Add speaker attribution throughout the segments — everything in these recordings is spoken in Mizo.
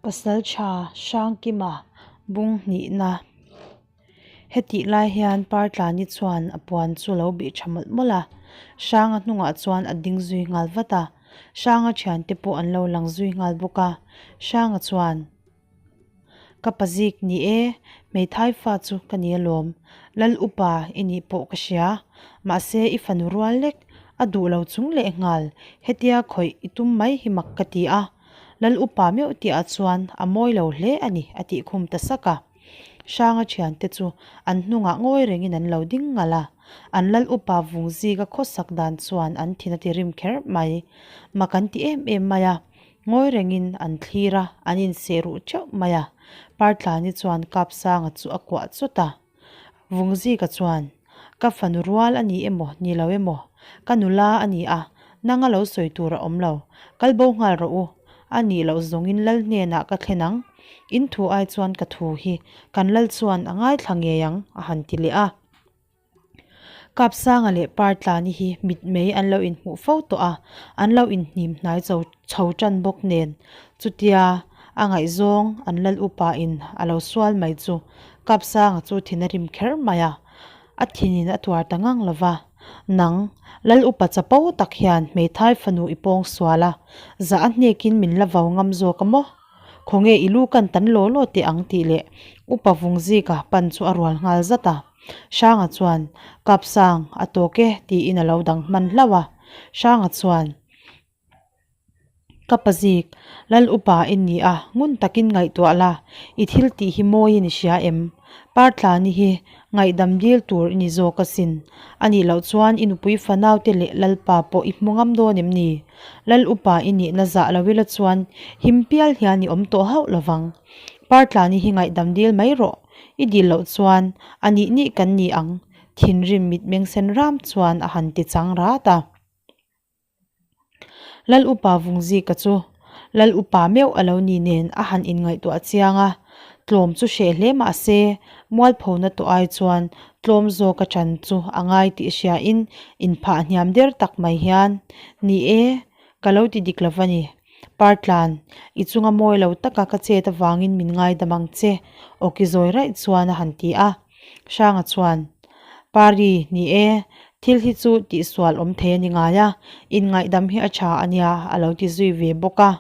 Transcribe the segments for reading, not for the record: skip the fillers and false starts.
Speaker 1: Pasaltha Hrangkima bung hnihna Hetih lai hian Partlani chuan a puan chu lo bih tha mawlh mawlh a, Hranga hnungah chuan a ding zui nghal vat a, Hranga thiante pawh an lo lang zui nghal bawk a, Hranga chuan. Ka pazik ni e, hmeithai fa chu ka ni alawm. Lal upa i nih pawh ka hria. Mahse i fanu rual lek, a duh lo chung leh nghal, hetia khawih i tum mai hi mak ka ti a. Lal upa meuh tihah chuan a mawi lo hle a ni a tih khum ta sak a. Hranga thiante chu an hnungah ngawi rengin an lo ding ngalh a. An lal upa vung zika khawsak dan chuan an thin a ti rim kher mai. Mak an ti em em mai a. Ngawi rengin an thlir a, an inseh ruh teuh mai a. Partlani chuan Kapsanga chu a kuah chawt a. Vungzika chuan, Ka fanu rual a ni emaw, ni lo emaw, ka nula a ni a, nanga lo sawi tur a awm lo. Kal bo nghal rawh u. A nih loh zawngin lal hnenah ka thlen ang. In thu ai chuan ka thu hi kan lal chuan a ngaithla ngei ang, a han ti leh a. Kapsanga leh Partlani hi mitmei an lo inhmuh fo tawh a, an lo inhnim hnai cho chho tan bawk nen. Chutia a ngaihzawng an lal upa in a lo sual mai chu Kapsanga chu thin a rim kher mai a, a thinin a tuar ta ngang lo va. Nang, lal upa chapo tak hian hmeithai fanu i pawng sual a, zah a hnekin min la vau ngam zawk a maw? Khawnge i lu kan tan law law teh ang tih leh upa Vungzika pan chu a rual nghal zat a. Hranga chuan, Kapsang, a tawk e, tiin a lo dang hman hlauh a. Hranga chuan, Ka pazik, Lal upa i ni a, ngun takin ngaihtuah la, i thil tih hi mawiin i hria em? Partlani hi ngaihdam dil tur i ni zawk asin. A nih loh chuan i nupui fanaute leh Lalpa pawh i hmu ngam dawn em ni? Lal upa i nihna zah lo ila chuan him pial hian i awm tawh hauh lovang. Partlani hi ngaihdam dil mai rawh. I dil loh chuan a nih nih kan ni ang, thinrim mitmeng sen ram chuan a han ti chang rat a. Lal upa Vungzika chu Lal upa meuh a lo ni nen a han inngaihtuah chiang a, tlawm chu hreh hle mah se mualphona tawh ai chuan tlawm zawk a chan chu a ngai tih hriain inphah hniam der tak mai hian, Ni e, ka lo ti dik lo va ni. Partlan, i chunga mawi lo taka ka chet avangin min ngaidam ang che, awki zawi raih chuan a han ti a. Hranga chuan, Pari, ni e, thil hi chu tihsual awm thei a ni ngai a, inngaihdam hi a tha a nia, a lo ti zui ve bawk a.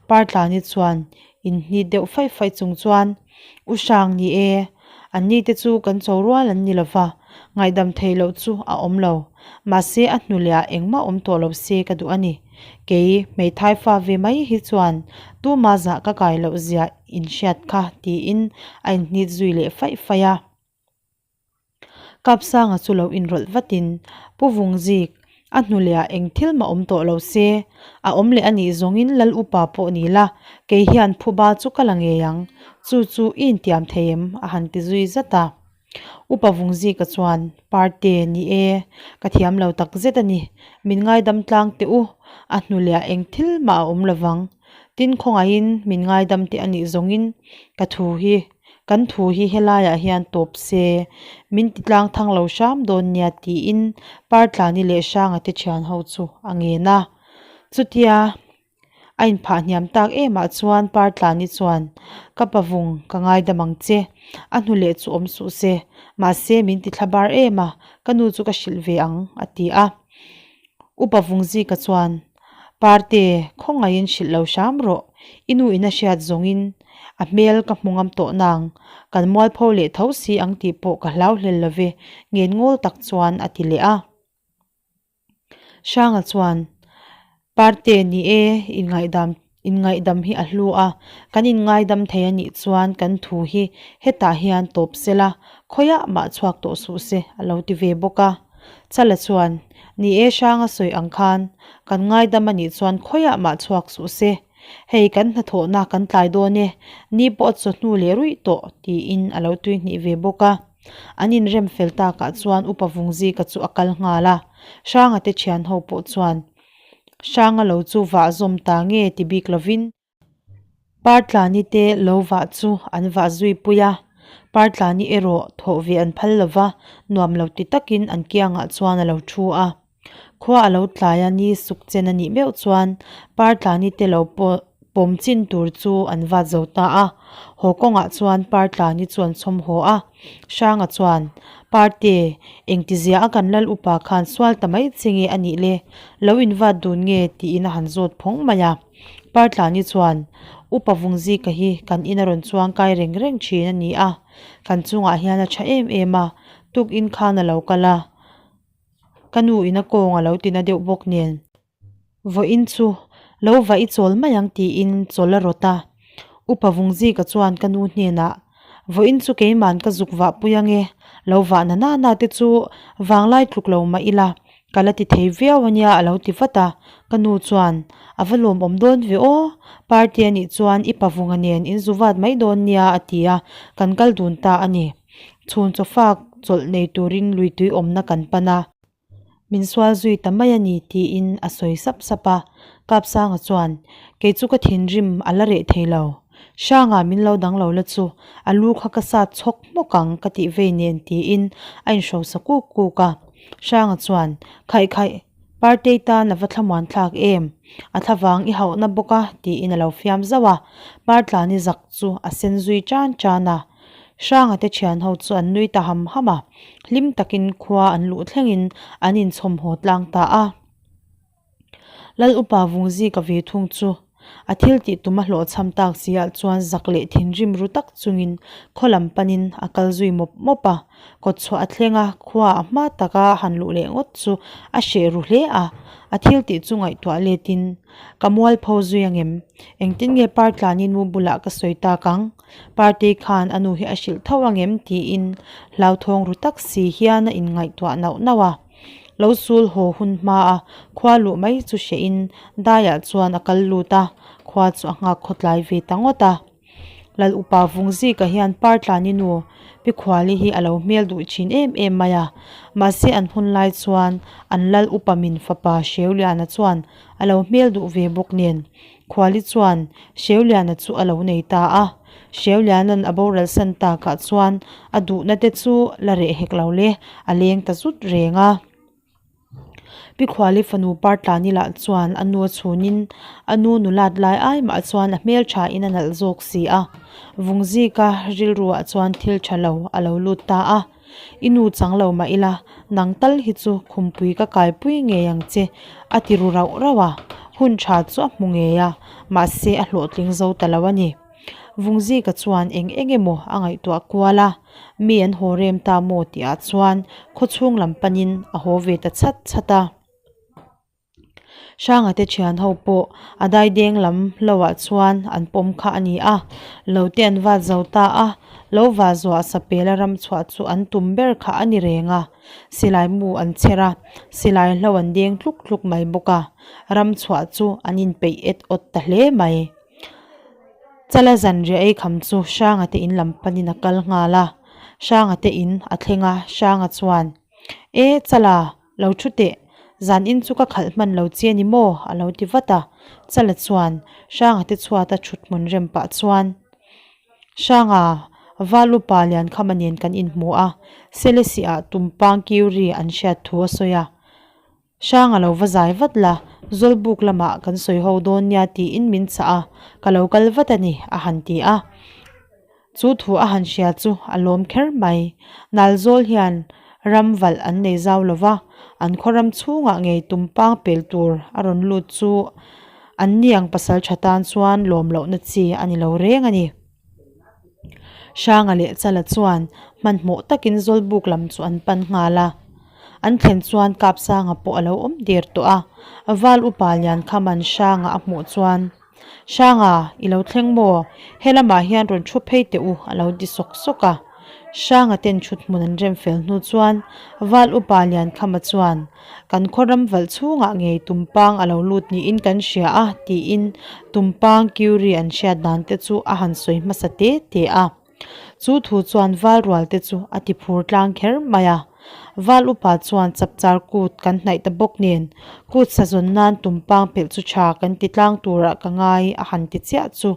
Speaker 1: Partlani chuan inhnit deuh faih faih chung chuan, U Hrang, ni e, anni te chu kan cho rual an ni lova, ngaihdam theih loh chu a awm lo. Mahse, a hnu leh ah engmah awm tawh lo se ka duh a ni. Kei, hmeithai fa ve mai hi chuan tuma zah ka kai loh zia inhriat kha, tiin a inhnit zui leh faih faih a. Kapsanga chu lo inrawlh vatin, Pu Vungzik, a hnu lehah eng thil mah awm tawh lo se, a awm leh a nih zawngin Lal Upa pawh ni la, kei hian phuba chu ka la ngei ang, chu chu i intiam thei em? a han ti zui zat a. Upa Vungzika chuan, Parte, ni e, ka thiam lo tak zet a ni, min ngaidam tlang teh u, a hnu lehah eng thil mah a awm lovang. Tin khawngaihin min ngaidam teh a nih zawngin ka thu hi Kan thu hi helaiah hian tawp se, min ti tlang thang lo hram dawn nia tiin Partlani leh Hranga te thian ho chu a ngen a. Chutia a inphah hniam tak emah chuan Partlani chuan, Ka pavung, ka ngaidam ang che, a hnu leh chu awm suh se, mahse min ti thla bar em a, ka nu chu ka hrilh ve ang, a ti a. Upa Vungzika chuan, Parte, khawngaihin hrilh lo hram rawh, i nu in a hriat zawngin a hmel ka hmu ngam tawh nang, kan mualpho leh tho si ang tih pawh ka hlau hlel lo ve, ngen ngawl tak chuan a ti leh a. Hranga chuan, Parte, ni e, inngaihdam inngaihdam hi a hlu a, kan inngaidam thei a nih chuan kan thu hi hetah hian tawp se la, khawiah mah chhuak tawh suh se, a lo ti ve bawk a. Chala chuan, Ni e hranga sawi ang khan, kan ngaidam a nih chuan khawiah mah chhuak suh se, hei kan hnathawhna kan tlai dawn e, ni pawh a chawhnu leh ruih tawh, tiin a lo tuihnih ve bawk a. An inrem fel takah chuan Upa Vungzika chu a kal nghal a, Hranga te thian ho pawh chuan, Hranga lo chu vah zawm ta nge ti bik lovin Partlani te lo vah chu an vah zui pui a, Partlani erawh thawh ve an phal lova, nuam lo ti takin an kiangah chuan a lo thu a. Khua a lo tlai a, ni suk chen a nih meuh chuan Partlani te lo pawh. Pawm chin tur chu an vat zo ta a, haw kawngah chuan Partlani chu an chhawm haw a. Hranga chuan, Parte, engtizia a kan lal upa khan sual ta mai che nge a nih le? Lo in vat dun nge? tiin a han zawt phawng mai a. Partlani chuan, Upa Vungzika hi kan in a rawn chuang kai reng reng thin a ni a, kan chungah hian a tha em em a, tukin khan a lo kal a, ka nu in a kawng a lo ti na deuh bawk nen. Vawiin chu lo va i chawl mai ang tiin chawl a rawt a. Upa Vungzika chuan ka nu hnenah, Vawiin chu keiman ka zuk vah pui ange, lo vah na na na te chu vanglai tluk lo mah ila, ka la ti thei viau ania a lo ti vat a. Ka nu chuan, A va lawmawm dawn ve aw, party anih chuan i pavunga nen in zu vat mai dawn nia a ti a, kan kal dun ta a ni. Chhun chawfak chawlh nei turin luitui awmna kan pan a. Min sual zui ta mai a ni tiin a sawi sap sap a. Kapsanga chuan, Kei chu ka thinrim a la reh thei lo. Hranga min lo dang lo la chu a lu kha ka sat chhawk hmawk ang ka tih vei nen tiin a inhrosa kuk kuk a. Hranga chuan, Khaih khaih, Partei tan a va thlamuan thlak em? A thlavang i hauhna bawk a tiin a lo fiam zauh a. Partlani zak chu a sen zui tan tan a. Hranga te thian ho chu an nui ta ham ham a, hlim takin khua an luh thlengin an inchhawm haw tlang ta a. Lal upa Vungzika ve thung chu a thil tih tum a hlawhchham tak si ah chuan zak leh thinrim ru tak chungin khaw lam panin a kal zui mawp mawp a, kawtchhuah a thleng a, khua a hma taka han luh leh ngawt chu a hreh ru hle a, a thil tih chu ngaihtuah letin ka mualpho zui angem? Engtin nge Partlani nu bulah ka sawi tak ang? Party khan a nu hi a hrilh tho ang em tiin hlauthawng ru tak si hian a inngaihtuah nauh nauh a. Lo sul haw hun hma a khua luh mai chu hreh in daiah chuan a kal lut a, khua chu a nghak khawtlai ve ta ngawt a. Lal upa Vungzika hian Partlani nu Pi Khuali hi a lo hmel duh thin em em mai a, mahse an hun lai chuan an lal upa min fapa Hreuliana chuan a lo hmel duh ve bawk nen Khuali chuan Hreuliana chu a lo nei ta a, Hreuliana'n a boral san takah chuan a duhna te chu la reh hek lo le, a leng ta zut reng a. Pi Khuali fanu Partlani lah chuan a nu a chhunin a nu nulat lai ai mah chuan a hmelthain a nalh zawk si a, Vungzika rilruah chuan thil tha lo a lo lut ta a. I nu chang lo mah ila, nang tal hi chu khumpui ka kaipui ngei ang che, a ti ru rauh rauh a. Hun tha chu a hmu ngei a, mahse a hlawhtling zo ta lo a ni. Vungzika chuan eng eng emaw a ngaihtuah kual a, mi an haw rem ta maw tihah chuan khawchhung lam panin a haw ve ta chhat chhat a. Hranga te thian ho pawh a daideng lam lo ah chuan an pawm kha a ni a, lo te an vat zo ta a, lo vah zuah sapela ram chhuah chu an tum ber kha a ni reng a, silai mu an chher a, silai hlo an deng tluk tluk mai bawk a, ram chhuah chu an inpeih et awt ta hle mai. Chala zanriah ei kham chu Hranga te in lam panin a kal nghal a, Hranga te in a thleng a, Hranga chuan, E Chala! Lo thu teh, zan in chu ka khalh hman lo che ni maw? a lo ti vat a. Chala chuan Hranga te chhuata thut hmun rem pah chuan, Hranga, Val upa Liankhama nen kan inhmu a, Selesih ah Tumpang Kiuri an hriat thu a sawi a. Hranga lo va zai vat la, Zawlbuk lamah kan sawi ho dawn nia tiin min chah a, ka lo kal vat a ni, a han ti a. Chu thu a han hria chu a lawm kher mai. Nalzawl hian ram valh an nei zau lo va, an khaw ram chhungah ngei tumpang pel tur a rawn lut chu an niang pasal tha tan chuan lawm lohna chi a ni lo reng a ni. Hranga leh Chala chuan hmanhmawh takin Zawlbuk lam chu an pan nghal a. An thlen chuan Kapsanga pawh a lo awm der tawh a, Val upa Liankhaman Hranga a hmuh chuan, Hranga, i lo thleng maw? He lamah hian rawn thu phei teh u, a lo ti sawk sawk a. Hranga ten thut hmun an rem fel hnu chuan Val upa Liankhama chuan, Kan khaw ram valh chhungah ngei Tumpang a lo lut niin kan hria a, tiin Tumpang Kiuri an hriat dan te chu a han sawi hmasa te te a. Chu thu chuan Val rual te chu a ti phur tlang kher mai a. Val upa chuan chapchar kut kan hnaih ta bawk nen, kut sazawn nan tumpang pelh chu tha kan ti tlang turah ka ngai a han ti chiah chu.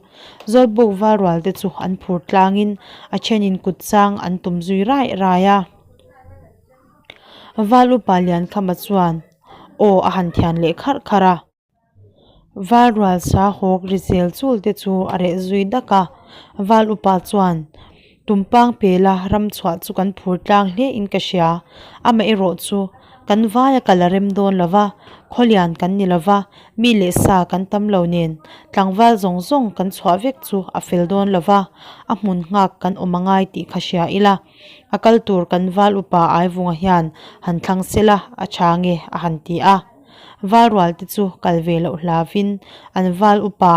Speaker 1: Zawlbuk val rual te chu an phur tlangin a thenin kut chang an tum zui rai rai a. Val upa Liankhama chuan aw a han thian leh kharh kharh a. Val rual sa hawk ri zel chul te chu a reh zui dak a, Val upa chuan Tumpang pela ram chhuah chu kan phur tlang hle in ka hria, amaherawh chu kan vaia kal a rem dawn lo va, khawlian kan ni lo va, mi leh sa kan tam lo nen tlangval zawng zawng kan chhuah vek chu a fel dawn lo va, a hmun nghak kan awm a ngai tih kha hria ila, a kal tur kan val upa Aivunga hian han thlang sela a tha nge a han ti a. Val rual te chu kal ve loh hlavin an val upa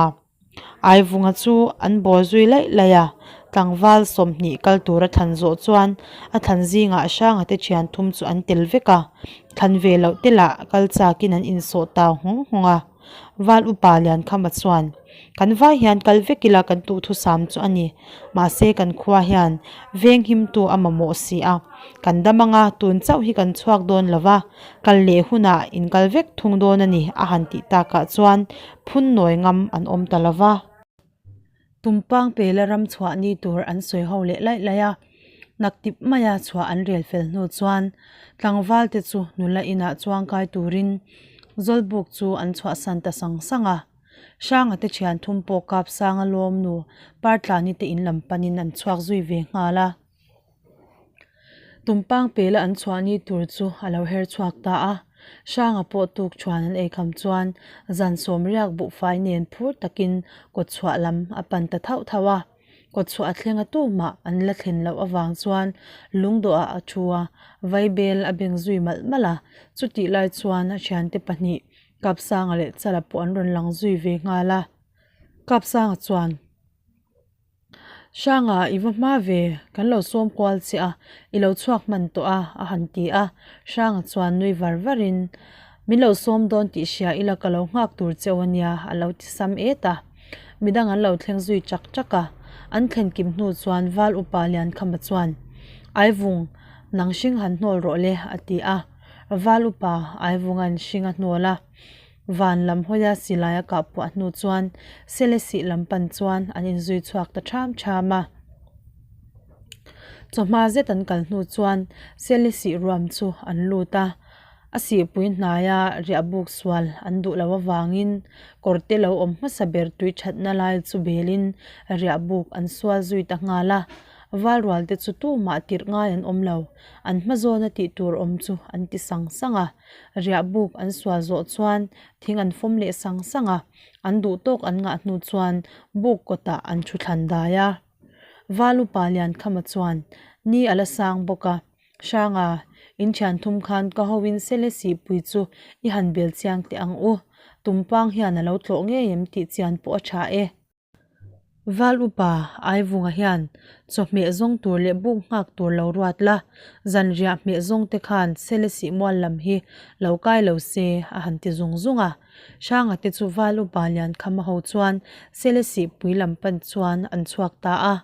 Speaker 1: Aivunga chu an bawl zui laih laih a, tlangval 20 kal tura thlan zawh chuan a thlan zingah Hranga te thian thum chu an tel vek a, thlan ve loh te lah kal chakin an insawh tau nghawng nghawng a. Val upa Liankhama chuan, Kan vai hian kal vek ila kan duhthusam chu a ni, mahse kan khua hian veng himtu a mamawh si a, kan dam anga tun chauh hi kan chhuak dawn lo va, kal leh hunah in kal vek thung dawn a ni a han tih takah chuan Phun nawi ngam an awm ta lo va. Tumpang pela ram chhuah ni tur an sawi ho leh laih laih a, naktip maia chhuah an rel fel hnu chuan tlangval te chu nula inah chuangkai turin Zawlbuk chu an chhuahsan ta sang sang a. Hranga te thian thum pawh Kapsanga lawmnu Partlani te in lam panin an chhuak zui ve nghal a. Tumpang pela an chhuah ni tur chu a lo her chhuak ta a, Hranga pawh tuk chuan an eikham chuan zan sawm riak buhfai nen phur takin kawtchhuah lam a pan ta thauh thauh a. Kawtchhuah a thleng a tumah an la thlen loh avang chuan lungdawhah a thu a, vaibel a beng zui malh malh a, chutih lai chuan a thiante pahnih Kapsanga leh Chala pawh an rawn lang zui ve nghal a. Kapsanga chuan. Hranga i va hma ve, kan lo sawm kual che a, i lo chhuak hman tawh a, a han ti a. Hranga chuan nui var varin, Min lo sawm dawn tih hria ila ka lo nghak tur cheu a nia, a lo ti sam et a. Midang an lo thleng zui chak chak a, an thlen kim hnu chuan Val upa Liankhama chuan, Aivung, nang hring han hnawl rawh le, a ti a. Val upa Aivunga'n hring a hnawl a. Van lam hawia silai a kah puah hnu chuan Selesih lam pan chuan an inzui chhuak ta ṭham ṭham a. Chawhma zet an kal hnu chuan Selesih ruam chu an lut a, a sihpui hnaia riahbuk sual an duh loh avangin kawrte lo awm hmasa ber tui ṭhatna lai chu belin riahbuk an sual zui ta nghal a. Valrualte chu tumah tirh ngai an awm lo, an hma zawna tih tur awm chu an ti sang sang a. Riahbuk an sual zawh chuan thing an fawm leh sang sang a, an duh tawk an ngah hnu chuan buk kawtah an thu thlan dai a. Valupa Liankhama chuan ni a la sang bawk a, Hranga, in thian thum khan ka hoin sele sihpui chu i han bel chiang teh ang u, tumpang hian a lo tlawh ngei em tih chian pawh a tha e. Val upa Aivunga hian chawhmeh zawng tur leh buk nghak tur lo ruat la, zanriah hmeh zawng te khan Selesih mual lam hi lo kai lo se a han ti zung zung a. Hranga te chu Val upa Liankhama ho chuan Selesih pui lam pan chuan an chhuak ta a.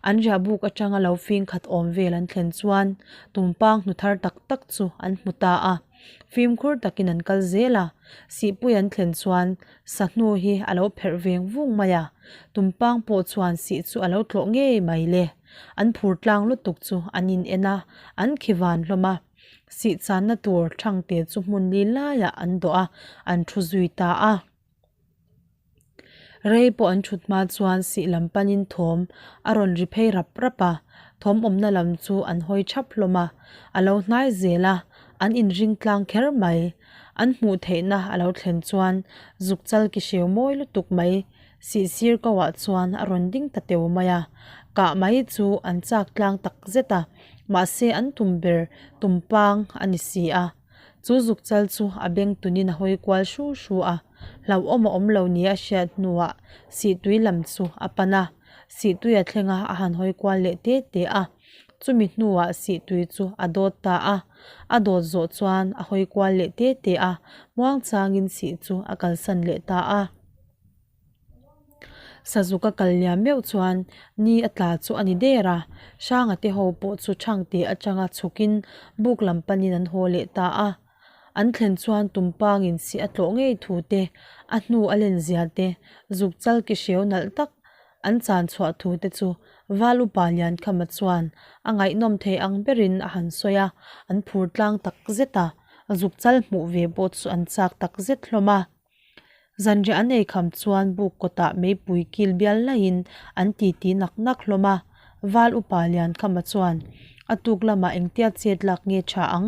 Speaker 1: An riahbuk atanga lo fing khat awm vel an thlen chuan tumpang hnu thar tak tak chu an hmu ta a. Fimkhur takin an kal zel a, sihpui an thlen chuan sahnu hi a lo pherh veng vung mai a, tumpang pawh chuan sih chu a lo tlawh ngei mai le. An phur tlang lutuk chu an in en a, an khi van hlawm a. Sih channa tur thangte chu hmun li laiah an dawh a, an thu zui ta a. Rei pawh an thut hma chuan sih lam panin thawm a rawn ri phei rap rap a, thawm awmna lam chu an hawi thap hlawm a, a lo hnai zel a, an inring tlang kher mai. An hmuh theihna a lo thlen chuan zuk chal ki hreu mawi lutuk mai sih sir ko ah chuan a rawn ding ta teu mai a, kah mai chu an chak tlang tak zet a, mahse an tum ber tumpang a ni si a. Chu zuk chal chu a beng tunin a hawi kual hru hru a, hlauhawm a awm lo nia a hriat hnuah sihtui lam chu a pan a, sihtui a thleng a a han hawi kual leh te te a, chumi hnuah sihtui chu a dawt ta a, a dawt zawh chuan a hawi kual leh te te a, muangchangin sih chu a kalsan leh ta a. Sazuk a kal liam meuh chuan ni a tla chu a ni der a, Hranga te ho pawh chu Thangte atanga chhukin buk lam panin an haw leh ta a. An thlen chuan Tumpangin si a tlawh ngei thu te, a hnu a len zia te, zuk chal ki hreu nalh tak an chan chhuah thu te chu Val upa Liankhama chuan a ngaihnawm thei ang berin a han sawi a, an phur tlang tak zet a, zuk chal hmuh ve pawh chu an chak tak zet hlawm a. Zanriah an eikham chuan buk kawtah meipui kil bial laiin an titi nak nak hlawm a. Val upa Liankhama chuan, A tuk lamah engtia chet lak nge tha ang?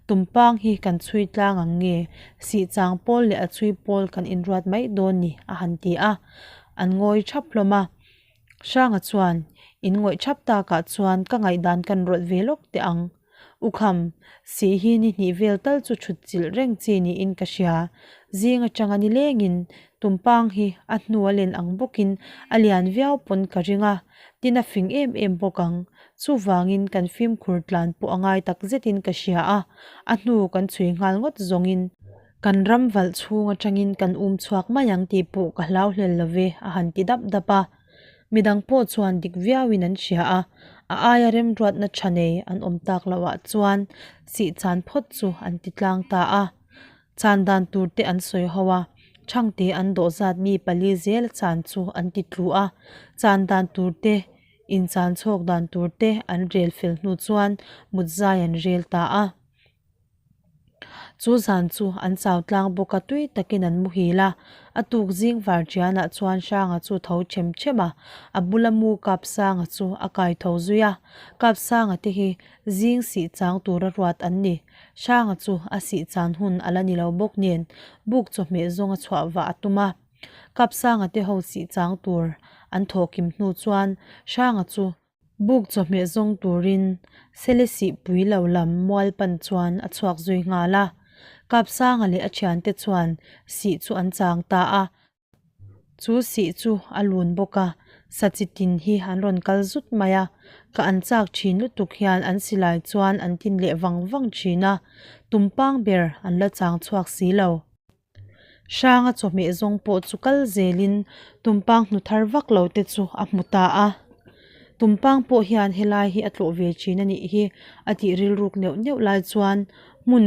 Speaker 1: Tumpang hi kan chhui tlang ang nge? Sih chang pawl leh a chhui pawl kan inruat mai dawn ni, a han ti a. An ngawi thap hlawm a. Hranga chuan, In ngawih thap takah chuan ka ngaihdan kan rawlh ve lawk teh ang. Ukham, sih hi ni hnih vel tal chu thut chilh reng chi niin ka hria. Zing atanga ni lengin tumpang hi a hnu a len ang bawkin a lian viau pawn ka ring a, tin a fing em em bawk ang. Chuvangin kan fimkhur tlan pawh a ngai tak zetin ka hria a, a hnu kan chhui nghal ngawt zawngin kan ram valh chhung atangin kan um chhuak mai ang tih pawh ka hlau hlel lo ve a han ti dap dap a. Midang pawh chuan dik viauin an hria a, a aia remruatna tha nei an awm tak lohah chuan sih chan phawt chu an ti tlang ta a. Chan dan tur te an sawi ho a, Thangte an dawh zat mi pali zel chan chu an ti tlu a, chan dan tur te, inchan chhawk dan tur te an rel fel hnu chuan mut zai an rel ta a. Chu zan chu an chau tlang bawk a, tui takin an muhil a. A tuk zing var ṭianah chuan Hranga chu tho ṭhem ṭhem a, a bula mu Kapsanga chu a kai tho zui a. Kapsanga te hi zing sih chang tura ruat an ni. Hranga chu a sih chan hun a la ni lo bawk nen buk chawhmeh zawnga chhuah vah a tum a. Kapsanga te ho sih chang tur an thawh kim hnu chuan Hranga chu Buk chawhmeh zawng turin Selesih pui lo lam mual pan chuan a chhuak zui nghal a. Kapsanga leh a thiante chuan sih chu an chang ta a. Chu sih chu a lun bawk a, sa chi tin hi an rawn kal zut mai a. Ka an chak thin lutuk hian an silai chuan an tin leh vang vang thin a, tumpang ber an la chang chhuak si lo. Hranga chawhmeh zawng pawh chu kal zelin tumpang hnu thar vak lo te chu a hmu ta a. Tumpang pawh hian helai hi a tlawh ve thin a nih hi a tih rilruk neuh neuh lai chuan hmun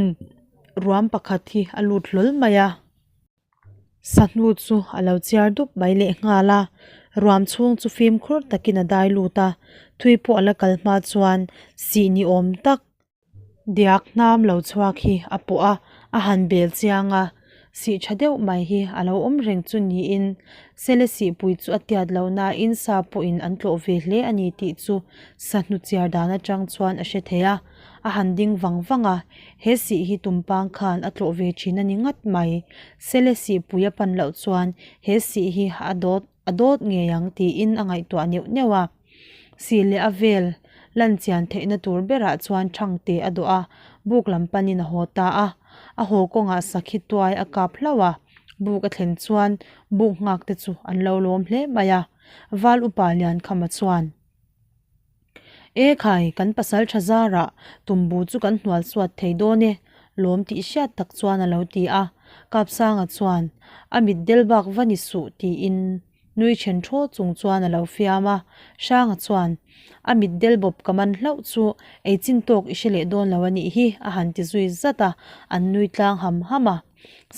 Speaker 1: ruam pakhat hi a lut hlawl mai a. Sahnu chu a lo chiar dup mai leh nghal a, ruam chhung chu fimkhur takin a dai lut a, thui pawh a la kal hma chuan sih ni awm tak Diak hnam lo chhuak hi a pawh a, a han bel chiang a, sih tha deuh mai hi a lo awm reng chu niin Sele sihpui chu a tiat lo nain sa pawhin an tlawh ve hle a ni tih chu sahnu chiar dan atang chuan a hre thei a, a han ding vang vang a, he sih hi tumpang khan a tlawh ve thin a ni ngat mai. Sele sihpui a pan loh chuan he sih hi a dawt a dawt ngei ang tiin a ngaihtuah neuh neuh a. Sih leh a vel lan chian theihna tur berah chuan Thangte a dawh a, buk lam panin a haw ta a. A haw kawngah sakhi tuai a kap hlauh a, buk a thlen chuan buk nghak te chu an lo lawm hle mai a. Val upa Liankhama chuan, E khai, kan pasal tha zarah tumbu chu kan hnual suat thei dawn e, lawm tih hriat tak chuan a lo ti a. Kapsanga chuan, A mit del bak va ni suh tiin nui then thaw chung chuan a lo fiam a. Hranga chuan, A mit del bawp ka man hlauh chu ei chin tawk i hre leh dawn lo a nih hi, a han ti zui zat a, an nui tlang ham ham a.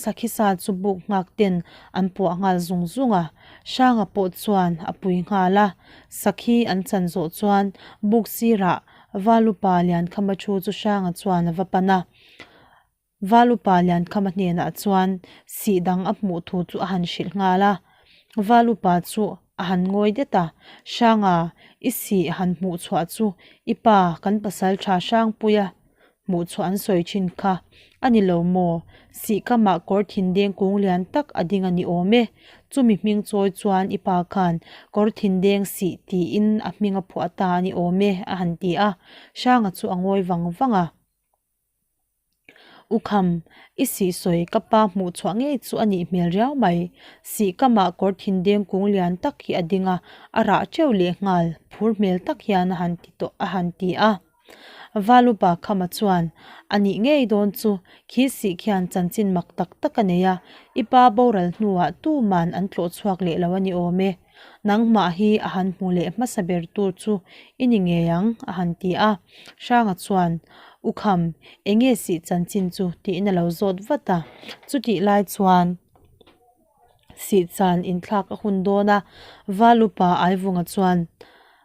Speaker 1: Sakhi sa chu buk nghak ten an puah nghal zung zung a, Hranga pawh chuan a pui nghal a. Sakhi an chan zawh chuan buk sirah Valupa Liankhama thu chu Hranga chuan a va pan a. Valupa Liankhama hnenah chuan sih dang a hmuh thu chu a han hrilh nghal a. Valupa chu a han ngawi det a, Hranga, i sih han hmuh chhuah chu i pa kan pasal tha Hrangpuia Hmuh chhuah an sawi thin kha a ni lo maw? Sihkamah kawr thindeng kung lian tak a ding a ni awm e. Chumi hming chawi chuan i pa khan kawr thindeng sih tiin a hming a phuah ta a ni awm e a han ti a. Hranga chu a ngawi vang vang a. Ukham, i sih sawi ka pa hmuh chhuah ngei chu a nih hmel riau mai. Sihkamah kawr thindeng kung lian tak hi a ding a, a rah teuh lehnghal phur hmel tak hian a han ti tawh a han ti a. Valupa Khama chuan, A nih ngei dawn chu, khi sih khian chanchin mak tak tak a nei a, i pa boral hnuah tuman an tlawh chhuak leh lo a ni awm e. Nangmah hi a han hmu leh hmasa ber tur chu i ni ngei ang, a han ti a. Hranga chuan, U Kham, enge sih chanchin chu? tiin a lo zawt vat a. Chutih lai chuan. Sihchan inthlak a hun dawn a, Valupa Aivunga chuan.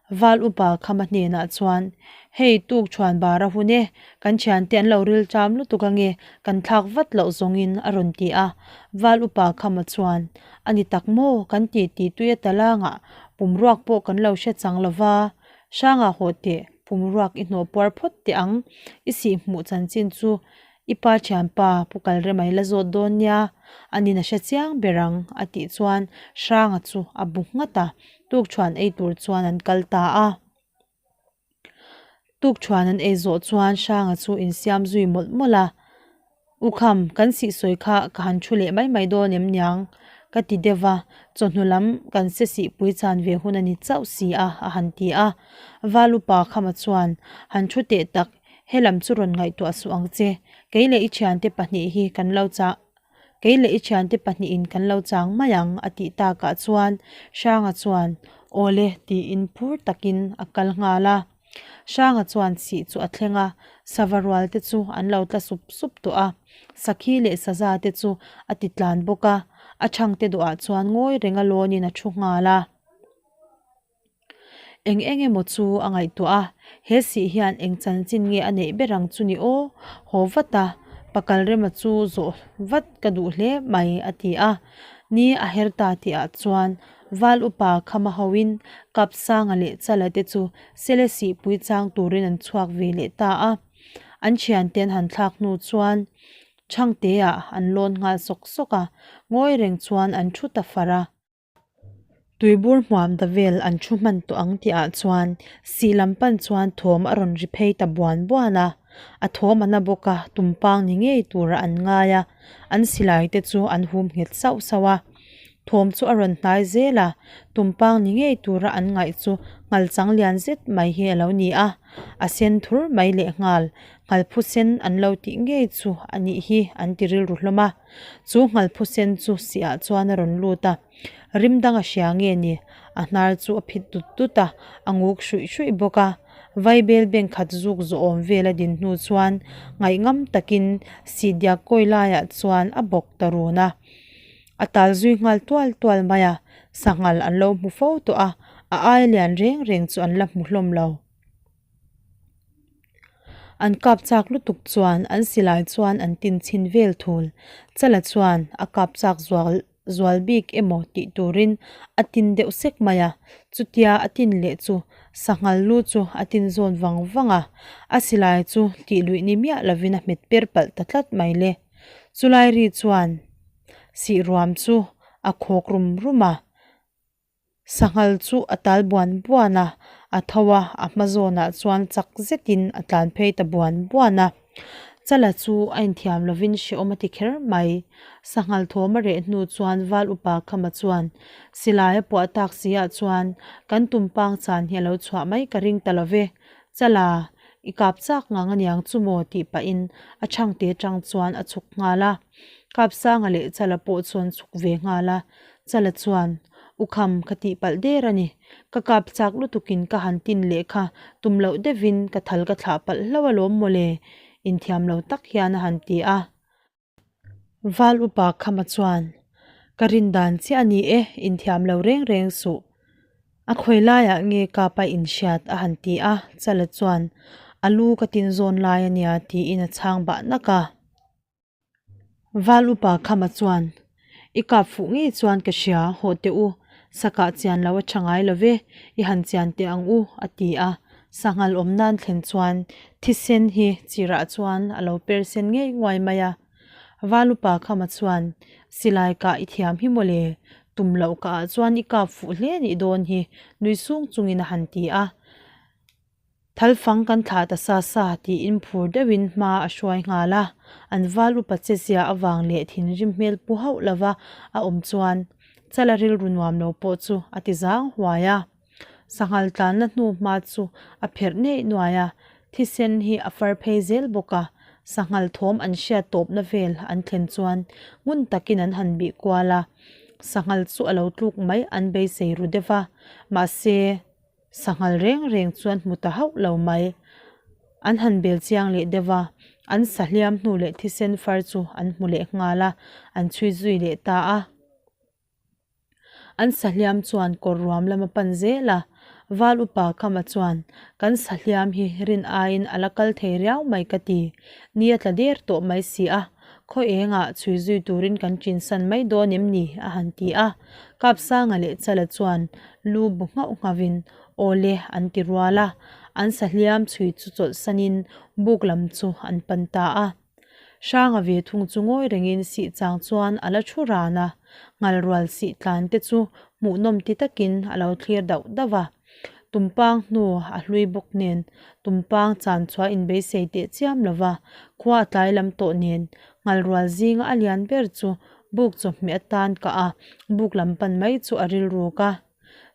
Speaker 1: Val upa Khama hnenah chuan, Hei tuk chhuan bar a hun e, kan thiante an lo ril ṭam lutuk ange, kan thlak vat loh zawngin a rawn ti a. Val upa Khama chuan, A ni tak maw, kan ti ti tui a talangah pumruak pawh kan lo hre chang lo va, Hrangah hawh teh, pumruak i hnawh puar phawt teh ang, i sihhmuh chanchin chu I pa thianpa Pu Kalrema i la zawt dawn nia, a nin a hre chiang ber ang, a tih chuan Hranga chu a bu nghat a, tukṭhuan ei tur chuan an kal ta a. Tukṭhuan an ei zawh chuan Hranga chu insiam zui mawlh mawlh a, U Kham, kan sihsawi kha ka han thu leh mai mai dawn em niang? ka ti deuh va, chawhnu lam kan se sihpui chan ve hun a ni chauh si a, a han ti a. Valupa Khama chuan, Han thu teh tak, He lam chu rawn ngaihtuah suh ang che, kei leh i thiante pahnih hi kan lo chang kei leh i thiante pahnihin kan lo chang mai ang a tih takah chuan Hranga chuan Awle tiin phur takin a kal nghal a. Hranga chuan chhih chu a thleng a, sava rual te chu an lo tla sup sup tawh a, sakhi leh saza te chu a ti tlan bawk a, a chhangte dawhah chuan ngawi renga lawnin a thu nghal a. Eng eng emaw chu a ngaihtuah a, he sih hian eng chanchin nge a neih ber ang chu ni aw, haw vat a, pakal rema chu zawh vat ka duh hle mai a ti a. Ni a her ta tihah chuan Val upa Khama hoin Kapsanga leh Chala te chu Sele sihpui chang turin an chhuak ve leh ta a. An thiante an han thlak hnu chuan Chhangteah an lawn nghal sawk sawk a, ngawi reng chuan an thu ta far a. Tuibur hmuam ta vel an thu hman tawh ang tihah chuan sih lam pan chuan thawm a rawn ri phei ta buan buan a, a thawm a na bawk a, tumpang ni ngei turah an ngai a, an silai te chu an hum nghet sauh sauh a. Thawm chu a rawn hnai zel a, tumpang ni ngei tura an ngaih chu nghalchang lian zet mai hi a lo ni a, a sen thur mai lehnghal, nghalphu sen an lo tih ngei chu a nih hi an ti rilru hlawm a. Chu nghalphu sen chu siah chuan a rawn lut a, rim dang a hria nge ni? A hnar chu a phit tut tut a, a nguk hruih hruih bawk a. Vaibel bank khat zuk zawhawm vel a din hnu chuan ngaihngam takin sihdiak kawi laiah chuan a bawk ta run a. A tal zui nghal tual tual mai a, sanghal an lo hmu fo tawh a, a ai lian reng reng chu an la hmu hlawm lo. An kap chak lutuk chuan an silai chuan an tin chhin vel thul. Chala chuan a kap chak zual zual bik emaw tih turin a tin deuh sek mai a, chutia a tin leh chu sanghal lu chu a tin zawn vang vang a, a silai chu tih luih ni miah lovin a hmet per palh ta tlat mai le. Chulai ri chuan sihruam chu a khawk rum rum a. Sanghal chu a tal buan buan a, a tho a, a hma zawnah chuan chak zetin a tlan phei ta buan buan a. Chala chu a inthiam lovin hrehawm a ti kher mai. Sanghal thawm a reh hnu chuan Val upa Khama chuan silai a puah tak si ah chuan kan tumpang chan hi a lo chhuah mai ka ring ta lo ve. Chala, i kap chak ngang aniang chu maw tih pahin a chhangte tang chuan a chhuk nghal a. Kapsanga leh Chala pawh chuan chhuk ve nghal a. Chala chuan, U Kham, ka tih palh der a ni. Ka kap chak lutukin ka han tin leh kha tum loh deuhin ka thal ka thlah palh hlauh alawm mawle, inthiam lo tak hian a han ti a. Val upa Khama chuan, Ka rin dan chiah a ni e, inthiam lo reng reng suh. A khawi laiah nge kapa inhriat a han ti a, Chala chuan, A lu ka tin zawn lai a nia tiin a chhang bah nak a. Val upa Khama chuan, I kap fuh ngei chuan ka hria, hawh teh u, sakah chian lo a tha ngai lo ve, i han chian teh ang u, a ti a. Sanghal awm nan thlen chuan thisen hi chirah chuan a lo per sen ngei nguai mai a. Val upa Khama chuan, Silai kah i thiam hi mawle, tum loh kah ah chuan i kap fuh hle nih dawn hi, nui sung chungin a han ti a. Thalfang kan thlah ta sa sa tiin phur deuhin hma a hruai nghal a, an val upa che zia avang leh thinrim hmel pu hauh lova a awm chuan Chala rilru nuam lo pawh chu a ti zang huai a. Sanghal tlanna hnu hma chu a pherh neih nuai a, thisen hi a far phei zel bawk a, sanghal thawm an hriat tawpna vel an thlen chuan ngun takin an han bih kual a, sanghal chu a lo tluk mai an beisei ru deuh va, mahse, Sanghal reng reng chuan hmu ta hauh lo mai. An han bel chiang leh deuh a, an sa hliam hnu leh thisen far chu an hmu leh nghal a, an chhui zui leh ta a. An sa hliam chuan kawr ruam lam a pan zel a, Val upa Khama chuan, Kan sahliam hi rin aiin a la kal thei riau mai ka ti. Ni a tla der tawh mai si a, khaw engah chhui zui turin kan chinsan mai dawn em ni? a han ti a. Kapsanga leh Chala chuan lu bu nghauh nghauvin, Aw le an ti rual a, an sahliam chhui chu chawlhsanin buk lam chu an pan ta a. Hranga ve thung chu ngawi rengin sih chang chuan a la thu ran a, ngalrual sih tlan te chu hmuhnawm ti takin a lo thlir dauh dauh a. Tumpang hnu a hlui bawk nen tumpang chan chhuah inbeisei teh chiam lo va, khua a tlai lam tawh nen ngalrual zinga a lian ber chu buk chawhmeh atan kah a, buk lam pan mai chu a rilruk a.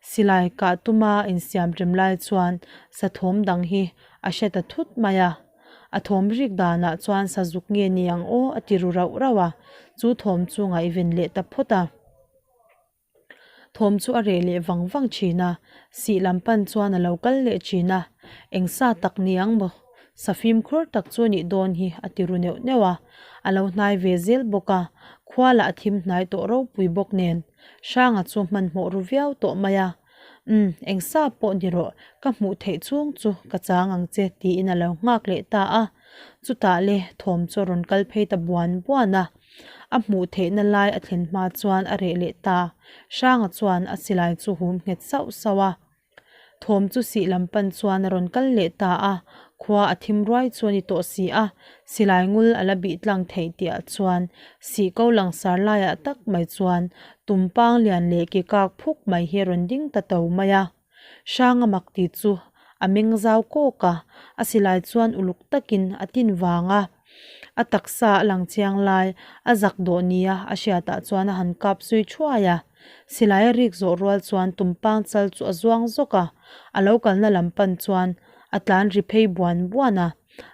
Speaker 1: Silai kah tuma insiam rem lai chuan sa thawm dang hi a hre ta thut mai a. A thawm rik danah chuan sa zuk nge ni ang aw a ti ru rauh rauh a, chu thawm chu ngaihven leh ta phawt a. Thawm chu a reh leh vang vang thin a, sih lam pan chuan a lo kal leh thin a, eng sa tak ni ang maw? Sa fimkhur tak chu a nih dawn hi a ti ru neuh neuh a, a lo hnai ve zel bawk a, khua lah a thim hnai tawh ropui bawk nen. Hranga chu hmanhmawh ru viau tawh mai a, Umm, eng sa pawh ni rawh, ka hmuh theih chhung chu ka chang ang che tiin a lo nghak leh ta a. Chutah le thawm chu a rawn kal phei ta buan buan a. A hmuh theihna lai a thlen hma chuan a reh leh ta. Hranga chuan a silai chu hum nghet sauh sauh a. Thawm chu sih lam pan chuan a rawn kal leh ta a, khua a thim ruai chu a ni tawh si a, silai ngul a la bih tlang theih tihah chuan sih ko langsar laiah tak mai chuan tumpang lian leh ke kak phuk mai hi a rawn ding ta to mai a. Hranga mak ti chu a meng zau kawk a, a silai chuan uluk takin a tin vang a. A taksa a lang chiang lai a zak dawh nia a hriatah chuan a han kap zui thuai a. Silai a rik zawh rual chuan tumpang chal chu a zuang zawk a, a lo kalna lam pan chuan a tlan ri phei buan buan a,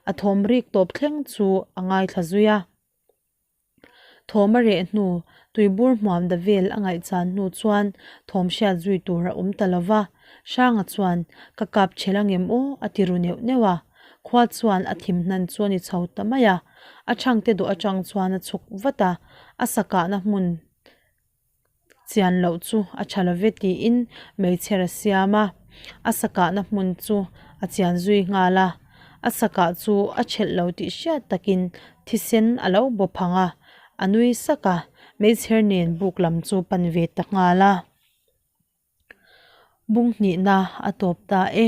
Speaker 1: a thawm rik tawp thleng chu a ngaithla zui a. Thawm a reh hnu, tuibur hmuam da vel a ngaihchan hnu chuan thawm hriat zui tur a awm ta lo va, Hranga chuan, Ka kap chhel angem aw? a ti ru neuh neuh a. Khua chuan a thim hnan chu a ni chho ta mai a. A chhangte dawh atang chuan a chhuk vat a, a sakahna hmun Chian loh chu a tha love tiin meichher a siam a, a sakahna hmun chu a chian zui nghal a, a sakah chu a thelh lo tih hriat takin thisen a lo baw phang a, a nui sak a, meichher nen buk lam chu pan ve ta nghal a. Bung hnihna a tawp ta e,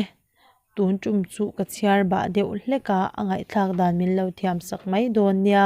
Speaker 1: tun tum chu ka chhiar bah deuh hlek a, a ngaihthlak dan min lo thiam sak mai dawn nia.